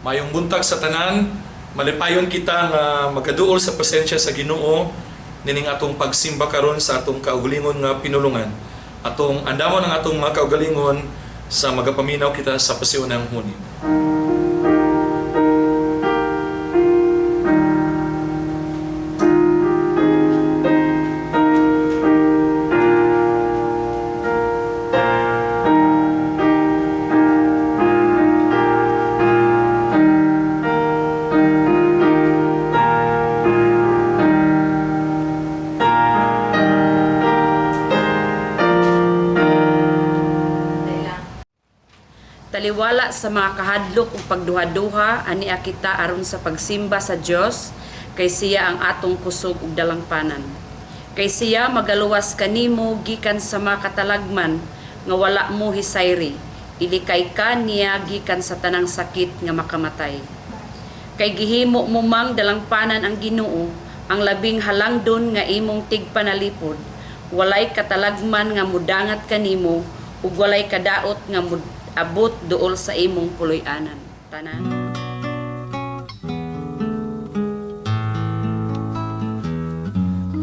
Mayong buntag sa tanan, malipayon kita nga magaduol sa presensya sa Ginoo nining atong pagsimba karon sa atong kaugalingon nga pinulungan. Atong andamon ang atong mga kaugalingon sa magapaminaw kita sa pasiunang huni. Taliwala sa mga kahadlok ug pagduha-duha ania kita aron sa pagsimba sa Dios, kay siya ang atong kusog ug dalangpanan. Kay siya magaluwas kanimo gikan sa mga katalagman nga wala mo hisayri. Ilikay ka niya gikan sa tanang sakit nga makamatay. Kay gihimo mo mang dalangpanan ang Ginoo, ang labing halangdon nga imong tigpanalipod. Walay katalagman nga mudangat kanimo ug walay kadaot nga muabot duol sa imong puloy-anan. Tanan.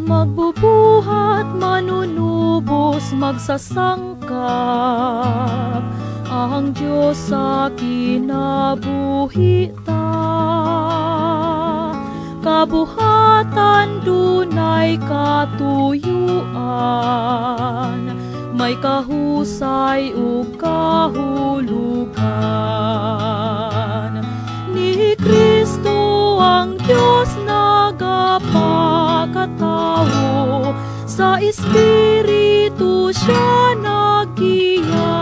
Magbubuhat, manunubos, magsasangkap ang Diyos sa kinabuhi ta. Kabuhatan dunay katuyuan, may kahusay ug kahulugan. Ni Kristo ang Diyos nagapakatao, sa Espiritu siya naggiya.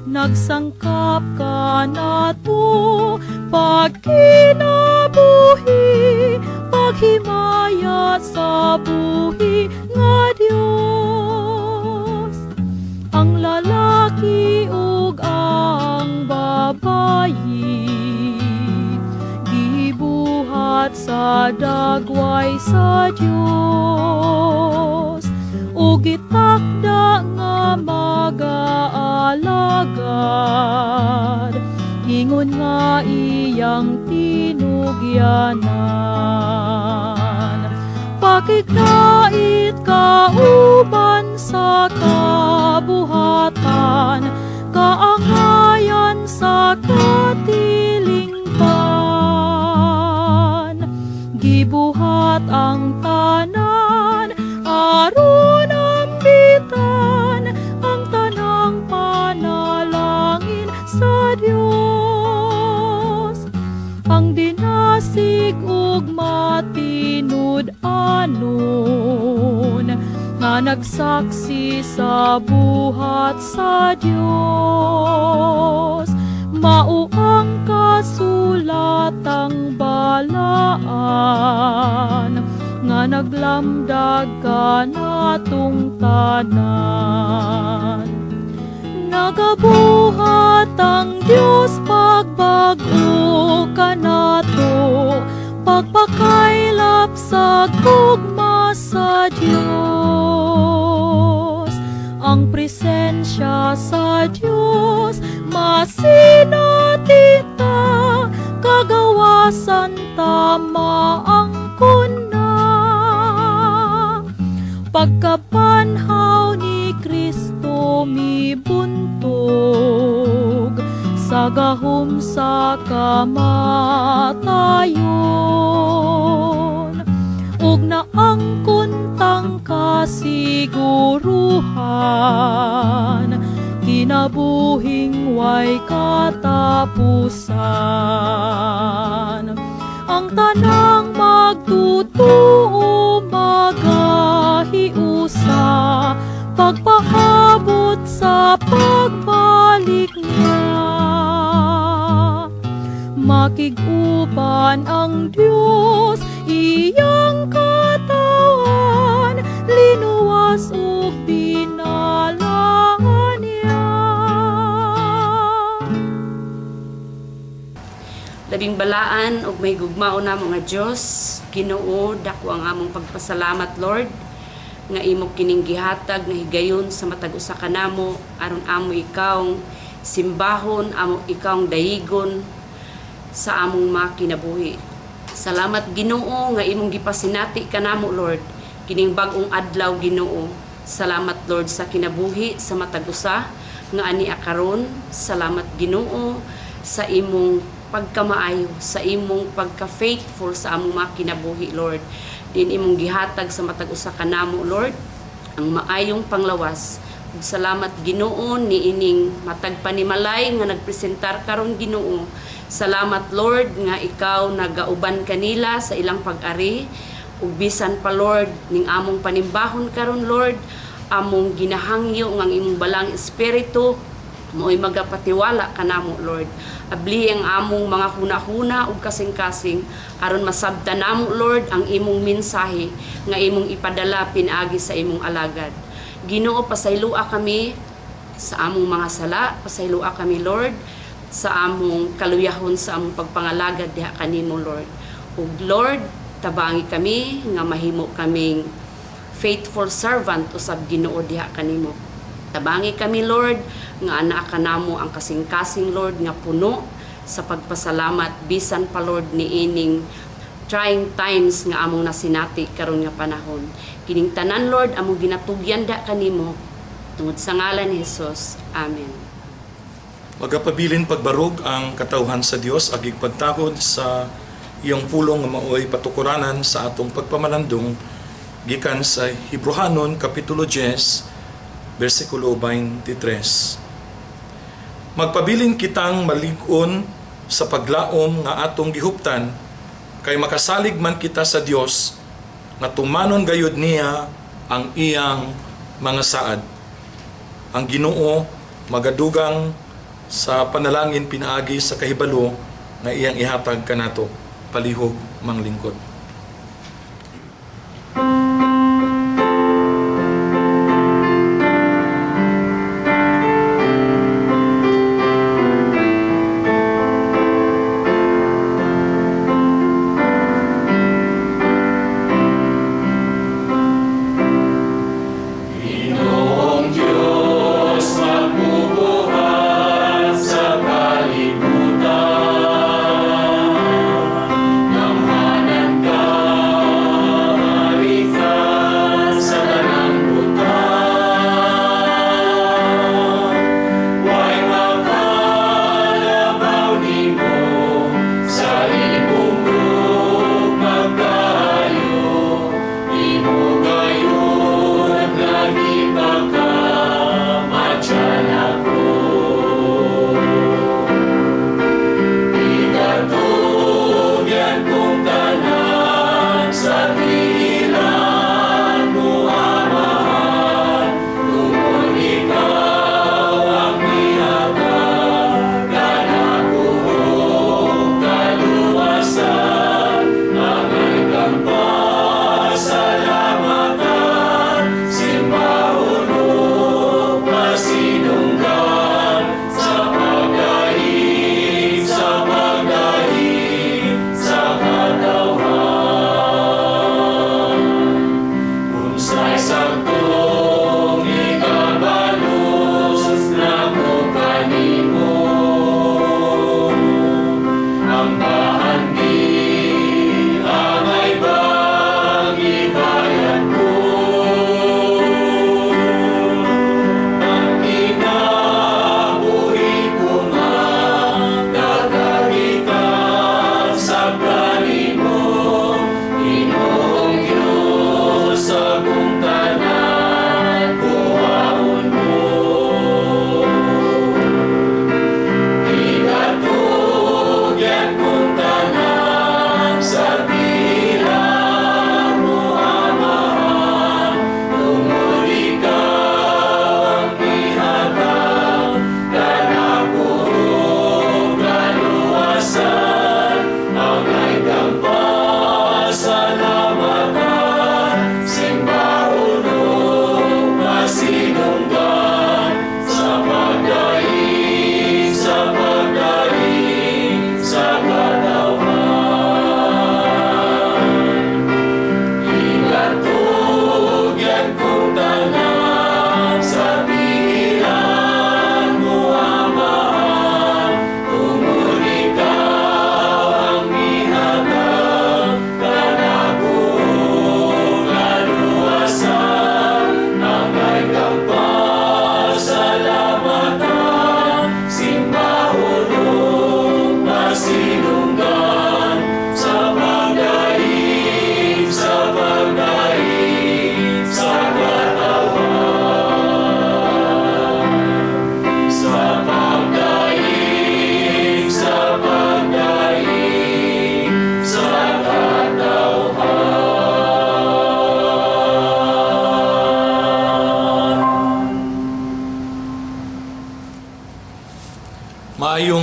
Nagsangkap ka nato, pagkinabuhi, paghimaya sa buhi nga Dios. Ang lalaki ug ang babayi, gibuhat sa dagway sa Dios, ug gitakda nga magaalagad, ingon nga iyang tinugyanan. Pakignait kauban sa kabuhatan, kaangayan sa katilingban. Gibuhat ang tanan, aron ambitan ang tanang panalangin sa Dios. Ang dinasig ug matinud-anon nga nagsaksi sa buhat sa Dios, mao ang kasulatang balaan nga naglamdag kanatong tanan. Nagabuhat ang Dios pagbag-o kanato, pagpakaylap sa gugma sa Dios. Ang presensya sa Dios masinati ta, kagawasan tama ang kuna. Pagkapanhaw ni Kristo mibuntog sa gahom sa kamatayon, ug naangkon tang kasiguruhan, kinabuhing way katapusan. Ang tanang magtutuo magahiusa, pagpaabot sa pagbalik niya. Makig-uban ang Dios, iyang katawan, linuwas ug binalaan niya. Labing balaan ug may gugmao namo nga Dios, Ginoo, dako ang among pagpasalamat, Lord, nga imo kining gihatag nga higayon sa matag usa kanamo aron amo ikaw simbahon, amo ikang dayigon sa among mga kinabuhi. Salamat, Ginoo, nga imong gipasinati kanamo, Lord, kining bag-ong adlaw, Ginoo. Salamat, Lord, sa kinabuhi sa matag usa nga ani karon. Salamat, Ginoo, sa imong pagkamaayo, sa imong pagka-faithful sa among mga kinabuhi, Lord. Din imong gihatag sa matag usa kanamo, Lord, ang maayong panglawas. Ug salamat, Ginoo, niining matag panimalay nga nagpresentar karon, Ginoo. Salamat, Lord, nga ikaw nagauban kanila sa ilang pag-ari. Ug bisan pa, Lord, ning among panimbahon karon, Lord, among ginahangyo nga ang imong Balaang Espiritu mao'y magapatiwala kanamo, Lord. Abli ang among mga huna-huna ug kasing-kasing aron masabtan namo, Lord, ang imong mensahe nga imong ipadala pinaagi sa imong alagad. Ginoo, pasayloa kami sa among mga sala, pasayloa kami, Lord, sa among kaluyahon sa among pagpangalagad diha kanimo, Lord. Ug Lord, tabangi kami nga mahimo kaming faithful servant usab, Ginoo, diha kanimo. Tabangi kami, Lord, nga anaa kanamo ang kasing-kasing, Lord, nga puno sa pagpasalamat bisan pa, Lord, niining trying times nga among nasinati karon nga panahon. Kining tanan, Lord, among ginatugyan da kanimo tungod sa ngalan ni Jesus. Amen. Magapabilin pagbarog ang katawhan sa Dios agig pagtakod sa iyang pulong nga maoy patukuranan sa atong pagpamalandong gikan sa Hebrohanon kapitulo 10 bersikulo 23. Magpabilin kitang malig-on sa paglaom nga atong gihuptan kay makasalig man kita sa Dios nga tumanon gayud niya ang iyang mga saad. Ang Ginoo magadugang sa panalangin pinaagi sa kahibalo nga iyang ihatag kanato. Palihog manglingkod. Ginoong Diyos, magbubuhat sa kalibutan. Gamhanan.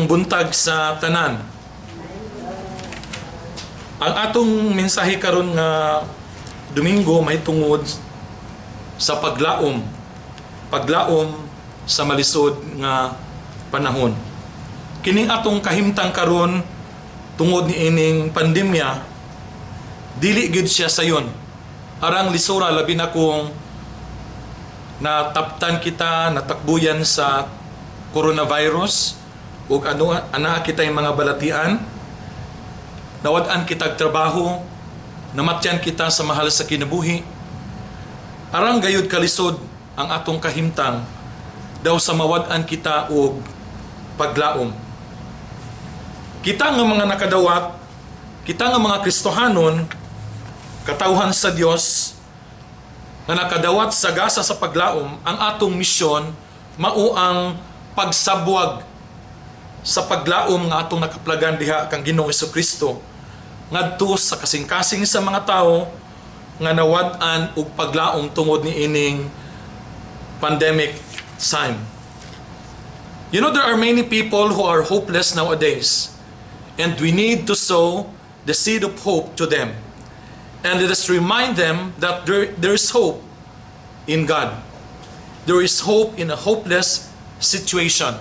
Maayong buntag sa tanan. Ang atong mensahe karon nga Domingo mahitungod sa paglaom. Paglaom sa malisod nga panahon. Kining atong kahimtang karon tungod ni ining pandemya, dili gid siya sayon. Arang lisura, labi na kung nataptan kita, natakbuyan sa coronavirus ug ano ana kita yung mga balatian, nawad-an kitag trabaho, namatyan kita sa mahal sa kinabuhi. Arang gayud kalisod ang atong kahimtang, daw sa mawad-an kita og paglaom. Kita nga mga nakadawat, kita nga mga Kristohanon, katawhan sa Dios nga nakadawat sa gasa sa paglaom, ang atong misyon mao ang pagsabwag sa paglaom nga atong nakaplagan diha kang Ginoong Kristo ngadto sa kasing-kasing sa mga tawo nga nawad-an og paglaom tungod ni ining pandemic time. There are many people who are hopeless nowadays, and we need to sow the seed of hope to them. And let us remind them that there is hope in God. There is hope in a hopeless situation.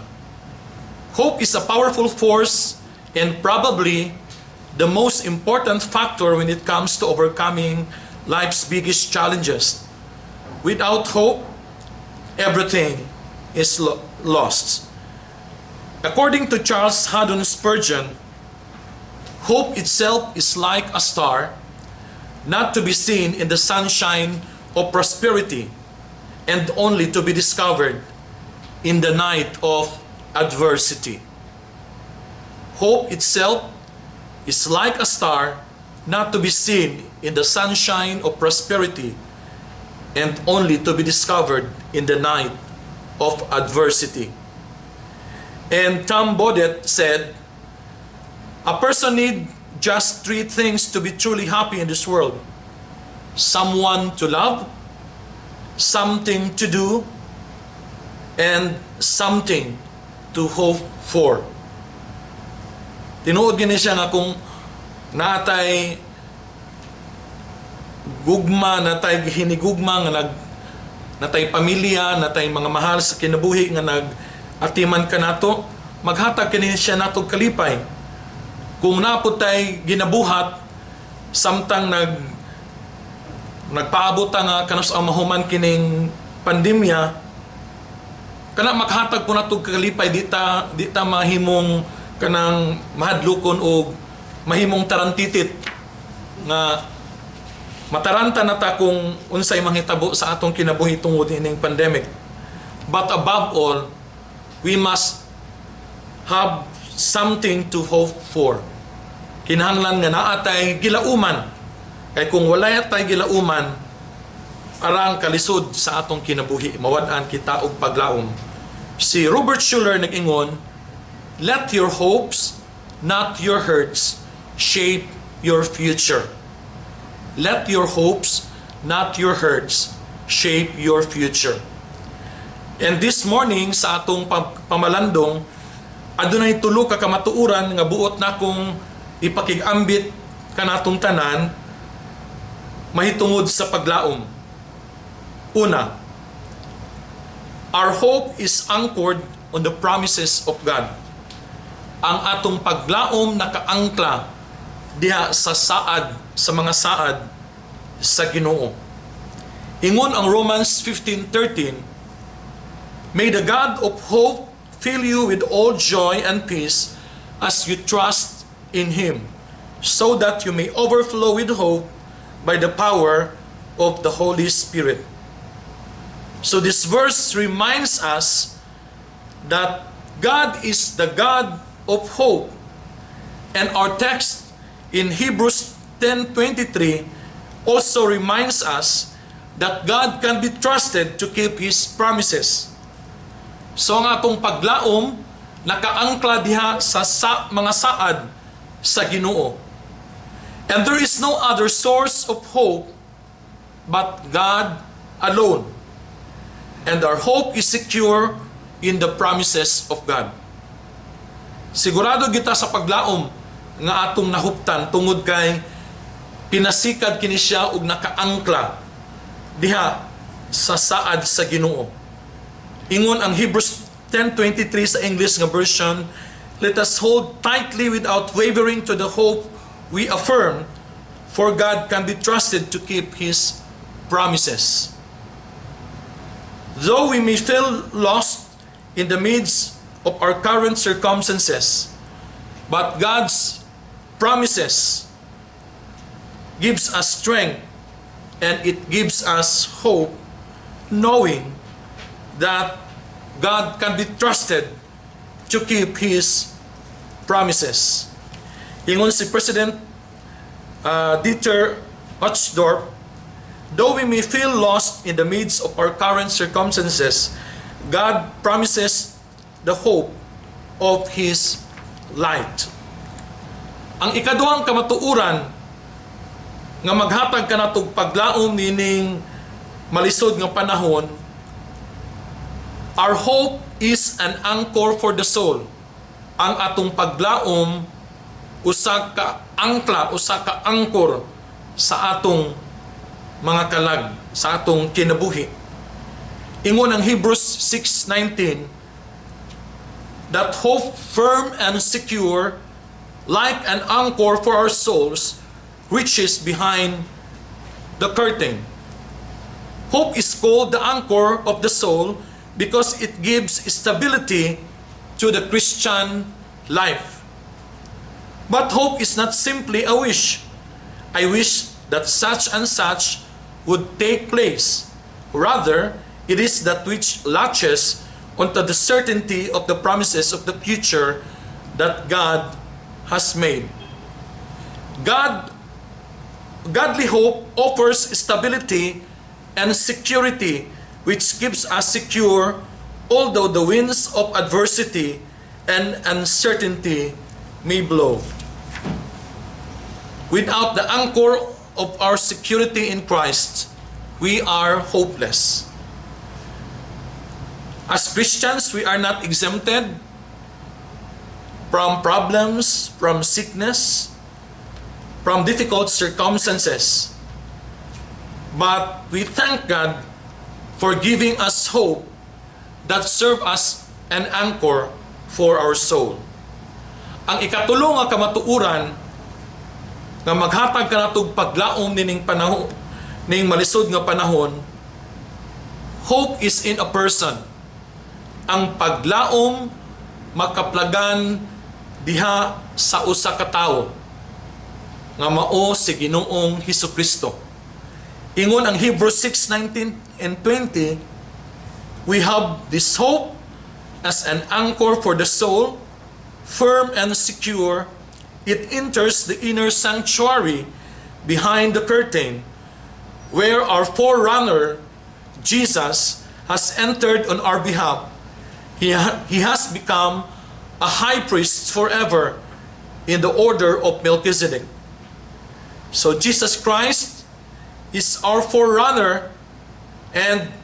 Hope is a powerful force and probably the most important factor when it comes to overcoming life's biggest challenges. Without hope, everything is lost. According to Charles Haddon Spurgeon, hope itself is like a star, not to be seen in the sunshine of prosperity and only to be discovered in the night of adversity. Hope itself is like a star, not to be seen in the sunshine of prosperity and only to be discovered in the night of adversity. And Tom Bodett said, "A person need just three things to be truly happy in this world: someone to love, something to do, and something to hope for." Tinuod gini siya nga kung naatay gugma, natay hinigugma nga nag natay pamilya, natay mga mahal sa kinabuhi nga nag atiman kanato, maghatag kini siya natog kalipay. Kung naa pod tay ginabuhat samtang nagpaabot ta nga kanus-a mahuman kining pandemya, kana maghatag po natog kalipay, di ta mahimong kanang mahadlokon og mahimong tarantitit nga mataranta na ta kung unsay manghitabo sa atong kinabuhi tungod ining pandemic. But above all, we must have something to hope for. Kinahanglan nga naa tay gilauman. Kay kung wala tay gilauman, arang kalisod sa atong kinabuhi, mawad-an kita og paglaom. Si Robert Schuller nag-ingon, "Let your hopes, not your hurts, shape your future." Let your hopes, not your hurts, shape your future. And this morning sa atong pamalandong, adunay tulo ka kamatuoran nga buot nakong ipakig-ambit kanatong tanan mahitungod sa paglaom. Una, our hope is anchored on the promises of God. Ang atong paglaom nakaangkla diha sa saad, sa mga saad sa Ginoo. Ingon ang Romans 15:13, "May the God of hope fill you with all joy and peace as you trust in Him, so that you may overflow with hope by the power of the Holy Spirit." So this verse reminds us that God is the God of hope. And our text in Hebrews 10:23 also reminds us that God can be trusted to keep His promises. So ang atong paglaom nakaangkla diha sa mga saad sa Ginoo. And there is no other source of hope but God alone. And our hope is secure in the promises of God. Sigurado kita sa paglaom nga atong nahuptan tungod kay pinasikad kini siya og nakaangkla diha sa saad sa Ginoo. Ingon ang Hebrews 10:23 sa English nga version, "Let us hold tightly without wavering to the hope we affirm, for God can be trusted to keep His promises." Though we may feel lost in the midst of our current circumstances, but God's promises gives us strength and it gives us hope, knowing that God can be trusted to keep His promises. Ingon si President Dieter Uchtdorf, "Though we may feel lost in the midst of our current circumstances, God promises the hope of His light." Ang ikaduhang kamatuoran nga maghatag kanatog paglaom nining malisod nga panahon, our hope is an anchor for the soul. Ang atong paglaom usa ka angkla, usa ka angkor sa atong mga kalag, sa atong kinabuhi. Ingon ang Hebrews 6:19, "That hope firm and secure, like an anchor for our souls, reaches behind the curtain." Hope is called the anchor of the soul because it gives stability to the Christian life. But hope is not simply a wish. "I wish that such and such would take place." Rather, it is that which latches onto the certainty of the promises of the future that God has made. Godly hope offers stability and security, which keeps us secure although the winds of adversity and uncertainty may blow. Without the anchor of our security in Christ, we are hopeless. As Christians, we are not exempted from problems, from sickness, from difficult circumstances. But we thank God for giving us hope that serve as an anchor for our soul. Ang ikatulo nga kamatuoran nga maghatag kanatog paglaom nining panahon, ning malisod nga panahon, hope is in a person. Ang paglaom makaplagan diha sa usa ka tawo nga mao si Ginoong Hesukristo. Ingon ang Hebrews 6:19 and 20, "We have this hope as an anchor for the soul, firm and secure. It enters the inner sanctuary behind the curtain, where our forerunner, Jesus, has entered on our behalf. He has become a high priest forever in the order of Melchizedek." So Jesus Christ is our forerunner and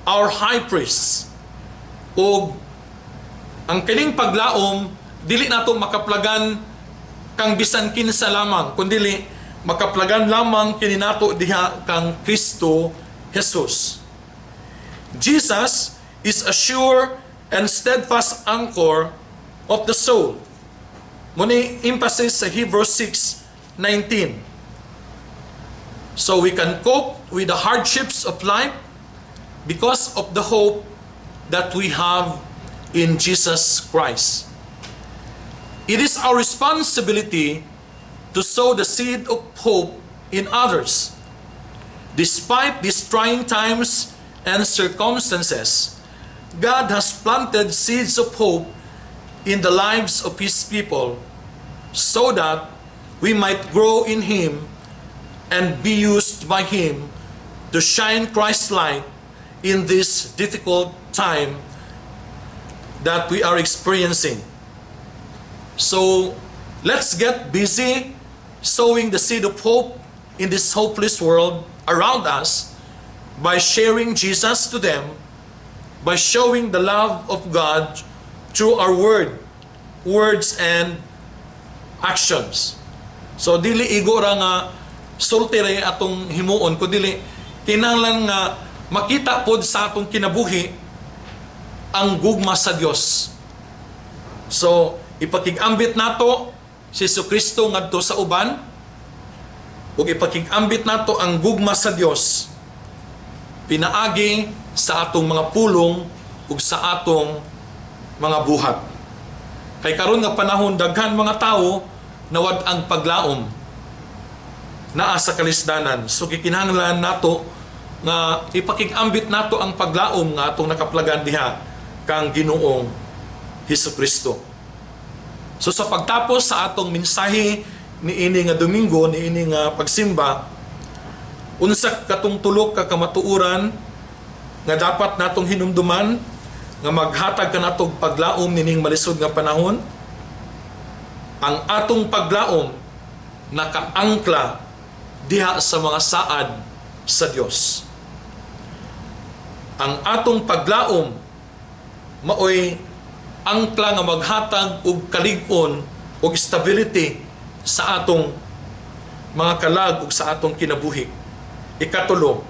our high priest. Og ang kining paglaom dili nato makaplagan kang bisan kinsa lamang, kundili makaplagan lamang kini nato diha kang Kristo Jesus. Jesus is a sure and steadfast anchor of the soul. Mao ni emphasis sa Hebrews 6:19. So we can cope with the hardships of life because of the hope that we have in Jesus Christ. It is our responsibility to sow the seed of hope in others. Despite these trying times and circumstances, God has planted seeds of hope in the lives of His people so that we might grow in Him and be used by Him to shine Christ's light in this difficult time that we are experiencing. So let's get busy sowing the seed of hope in this hopeless world around us by sharing Jesus to them, by showing the love of God through our word words and actions. So dili igo ra nga sulti ra atong himuon, kun dili kinahanglan nga makita pod sa atong kinabuhi ang gugma sa Dios. So ipakig-ambit nato si Kristo ngadto sa uban ug ipakig-ambit nato ang gugma sa Dios pinaagi sa atong mga pulong ug sa atong mga buhat. Kay karon nga panahon, daghan mga tawo nawad ang paglaom, naa sa kalisdanan. So gikinahanglan nato nga ipakig-ambit nato ang paglaom nga atong nakaplagan diha kang Ginoong Hesus Kristo. So sa pagtapos sa atong mensahe niini nga Domingo, niini nga pagsimba, unsa katong tulo ka kamatuoran nga dapat natong hinumduman nga maghatag kanatog paglaom nining malisod nga panahon? Ang atong paglaom nakaangkla diha sa mga saad sa Dios. Ang atong paglaom maoy angkla nga maghatag og kalig-on og stability sa atong mga kalag ug sa atong kinabuhi. Ikatulo,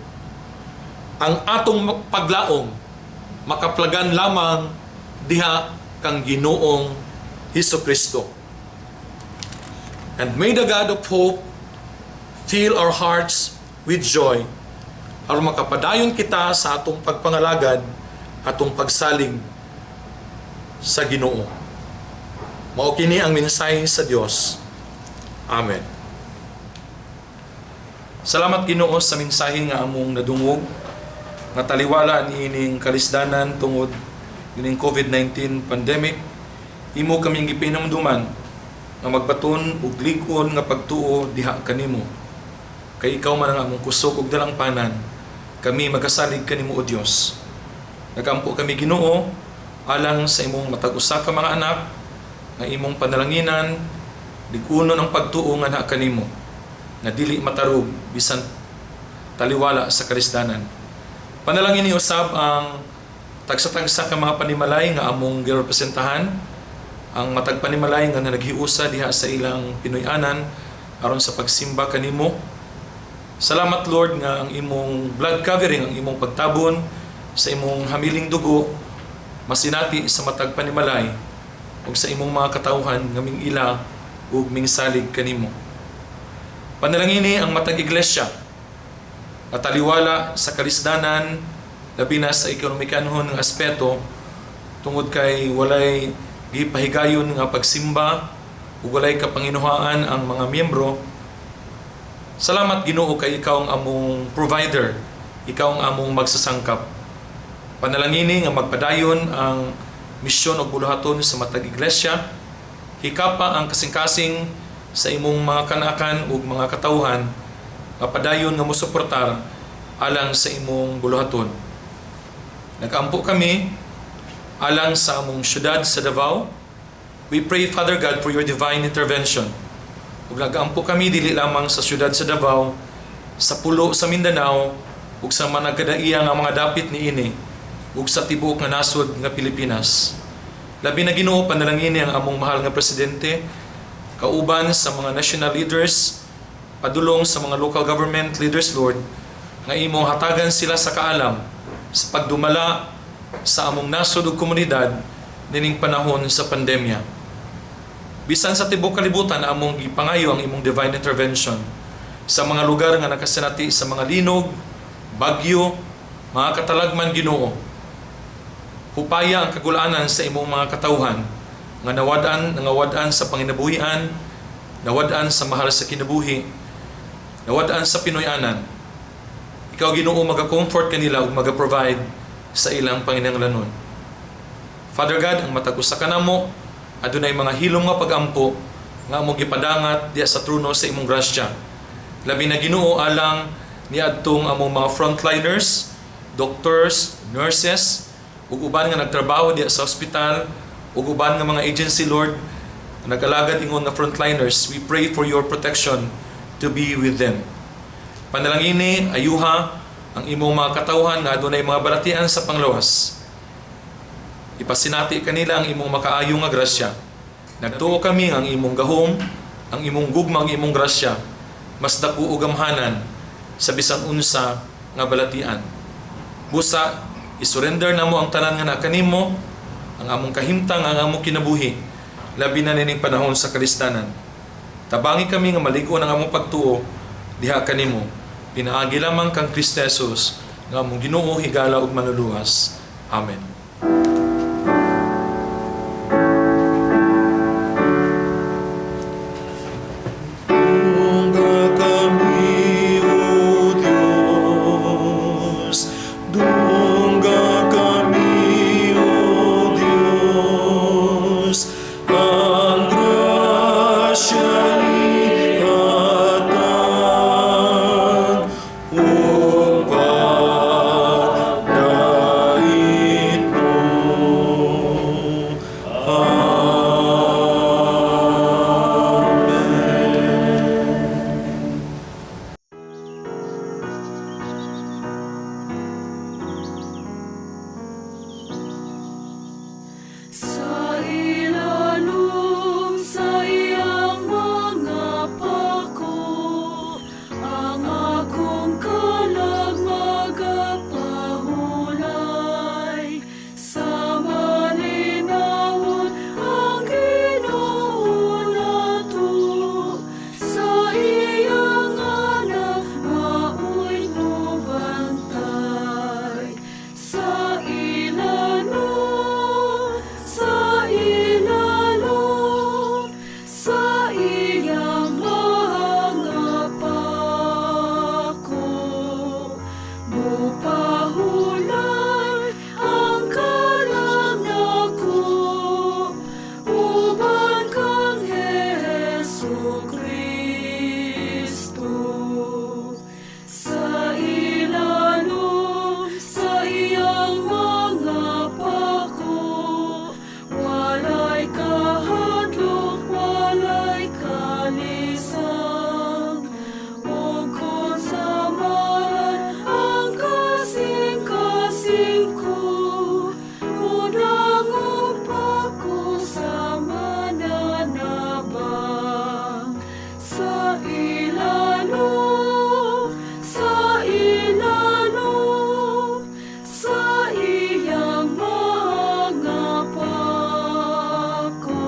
ang atong paglaom makaplagan lamang diha kang Ginoong Hesus Kristo. And may the God of hope fill our hearts with joy aron makapadayon kita sa atong pagpangalagad, atong pagsalig sa Ginoo. Mao kini ang mensahe sa Dios. Amen. Salamat, Ginoo, sa mensahe nga among nadungog nga taliwala niining kalisdanan tungod ining COVID-19 pandemic. Imo kaming gipinumduman nga magbaton og lig-on nga pagtuo diha kanimo, kay ikaw man ang among kusog ug dalangpanan. Kami magasalig kanimo, O Dios. Nagampo kami, Ginoo, alang sa imong matag usa ka mga anak nga imong panalanginan, lig-unon ang pagtuo nga naa kanimo nga dili matarog bisan taliwala sa kalisdanan. Panalangin ni usab ang tagsa-tagsa ka mga panimalay nga among girepresentahan, ang matag panimalay nga naghiusa diha sa ilang Pinoy-anan aron sa pagsimba kanimo. Salamat, Lord, nga ang imong blood covering, ang imong pagtabon sa imong hamiling dugo masinati sa matag panimalay ug sa imong mga katawhan nga ming-ila ug mingsalig kanimo. Panalangini ang matag iglesia at taliwala sa kalisdanan, labi na sa ekonomikanhon nga aspeto, tungod kay walay gipahigayon nga pagsimba ug walay kapanginuhaan ang mga miyembro. Salamat, Ginoo, kay ikaw ang among provider, ikaw ang among magsasangkap. Panalangini nga magpadayon ang misyon ug buluhaton sa matag iglesia. Hikapa ang kasing-kasing sa imong mga kanakan ug mga katawhan nga padayon nga mosuportar alang sa imong buluhaton. Nagampo kami alang sa among syudad sa Davao. We pray, Father God, for your divine intervention. Ug nagampo kami dili lamang sa syudad sa Davao, sa pulo sa Mindanao, ug sa mga nagkadaiya nga mga dapit niini, ug sa tibuok nga nasod nga Pilipinas. Labi na, Ginoo, panalangini ang among mahal nga presidente kauban sa mga national leaders, padulong sa mga local government leaders, Lord, nga imong hatagan sila sa kaalam sa pagdumala sa among nasod ug komunidad nining panahon sa pandemya. Bisan sa tibuok kalibutan, among gipangayo ang imong divine intervention sa mga lugar nga nakasinati sa mga linog, bagyo, mga katalagman, Ginoo. Hupaya ang kagulanan sa imong mga katawhan nga nawad-an sa panginabuhian, nawad-an sa mahal sa kinabuhi, nawad-an sa Pinoy-anan. Ikaw, Ginoo, maga-comfort kanila ug maga-provide sa ilang panginahanglanon. Father God, ang matag usa kanamo adunay mga hilom nga pagampo nga among gipadangat diha sa trono sa imong grasya. Labi na, Ginoo, alang niadtong among mga frontliners, doctors, nurses, ug uban nga nagtrabaho diha sa ospital, ug uban nga mga agency, Lord, nga nag-alagad ingon nga frontliners. We pray for your protection to be with them. Panalangini, ayuha ang imong mga katawhan nga adunay mga balatian sa panglawas. Ipasinati kanila ang imong makaayo nga grasya. Nagtuo kami ang imong gahom, ang imong gugma, ang imong grasya, mas dako og gamhanan sa bisan unsa nga balatian. Busa, isurrender namo ang tanan nga naa kanimo, ang among kahimtang, ang among kinabuhi, labi na nining panahon sa kalistanan. Tabangi kami nga malig-on ang among pagtuo diha kanimo. Pinaagi lamang kang Kristo Jesus nga among Ginoo, higala ug manluluwas. Amen. Dungga kami, O Diyos. Dungga kami, O Diyos. Ang grasya ihatag ug pagdait mo. Amen. Sa ilalom sa iyang mga pako, ang akong kalag magapahulay. Sa malinawon ang Ginoo nato, sa iyang anak mao'y mobantay. Sa ilalom, sa ilalom, sa iyang mga pako, mopahulay ang kalag nako, uban kang Hesu Kristo. Sa ilalom, sa iyang mga pako, walay kahadlok, walay kalisang. Ug kon samaran ang kasing-kasing ko, mudangop ako sa mananabang. Sa ilalom, sa ilalom, sa iyang mga pako,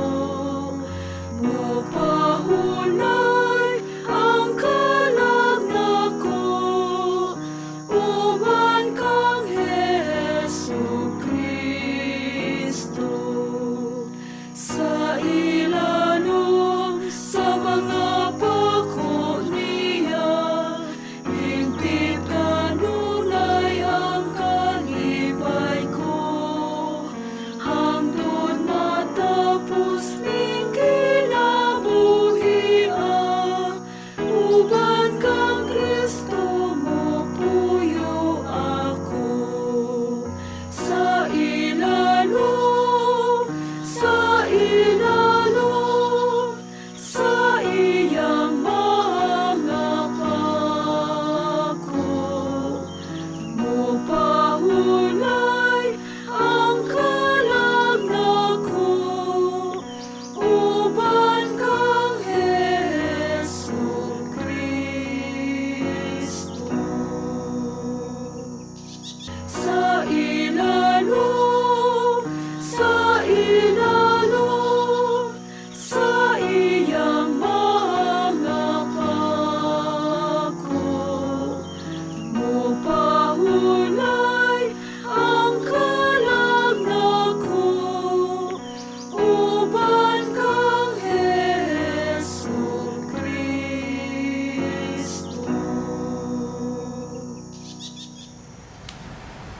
mopahulay ang kalag nako, uban kang Hesu Kristo. Sa ilalom, sa mga pako niya, hingpit kanunay ang kalipay ko. Hangtod matapos ning kinabuhia, uban kang Kristo mopuyo ako. Sa ilalom, sa ilalom, sa iyang mga pako, mopahulay ang kalag nako, uban kang Hesu Kristo. Sa ilalom, sa ilalom, sa iyang mga pako, mopahulay ang kalag nako, uban kang Hesu Kristo.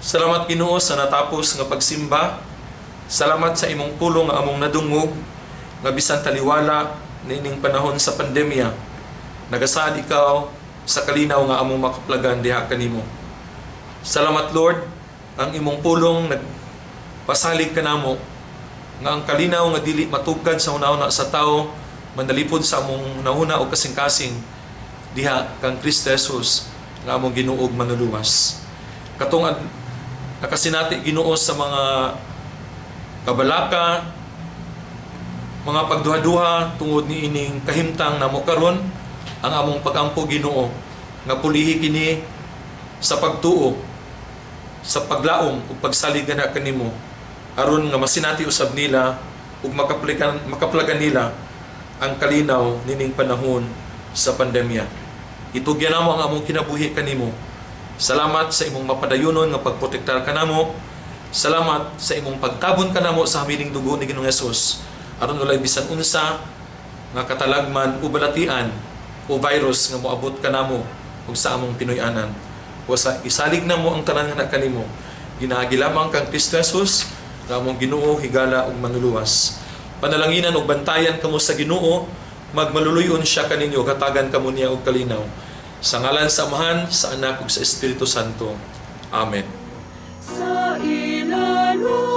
Salamat, Ginoo, sa natapos nga pagsimba. Salamat sa imong pulong nga among nadungog nga bisan taliwala niining panahon sa pandemya, nagasaad ikaw sa kalinaw nga among makaplagan diha kanimo. Salamat, Lord, ang imong pulong nagpasalig kanamo nga ang kalinaw nga dili matugkad sa hunahuna sa tao manalipod sa among hunahuna o kasing-kasing diha kang Kristo Jesus nga among Ginoo ug manluluwas. Katong nakasinati, Ginoo, sa mga kabalaka, mga pagduha-duha tungod ni ining kahimtang namo karon. Ang among pagampo, Ginoo, nga pulihi kini sa pagtuo, sa paglaom ug pagsalig na kanimo, aron nga masinati usab nila ug makaplagan nila ang kalinaw nining panahon sa pandemya. Itugyan namo ang among kinabuhi kanimo. Salamat sa imong mapadayunon nga pagprotektar kanamo. Salamat sa imong pagtabon kanamo sa hamiling dugo ni Ginoong Hesus, aron walay bisan unsa nga katalagman o balatian o virus nga moabot kanamo ug sa among Pinoy-anan. O sa isalig namo ang tanan nga kanimo. Ginaagi lamang kang Kristo Jesus nga among Ginoo, higala ug manluluwas. Panalanginan ug bantayan kamo sa Ginoo, magmaluluyon siya kaninyo, hatagan kamo niya og kalinaw. Sa ngalan sa Amahan, sa Anak ug sa Espiritu Santo. Amen. Sa ilalom.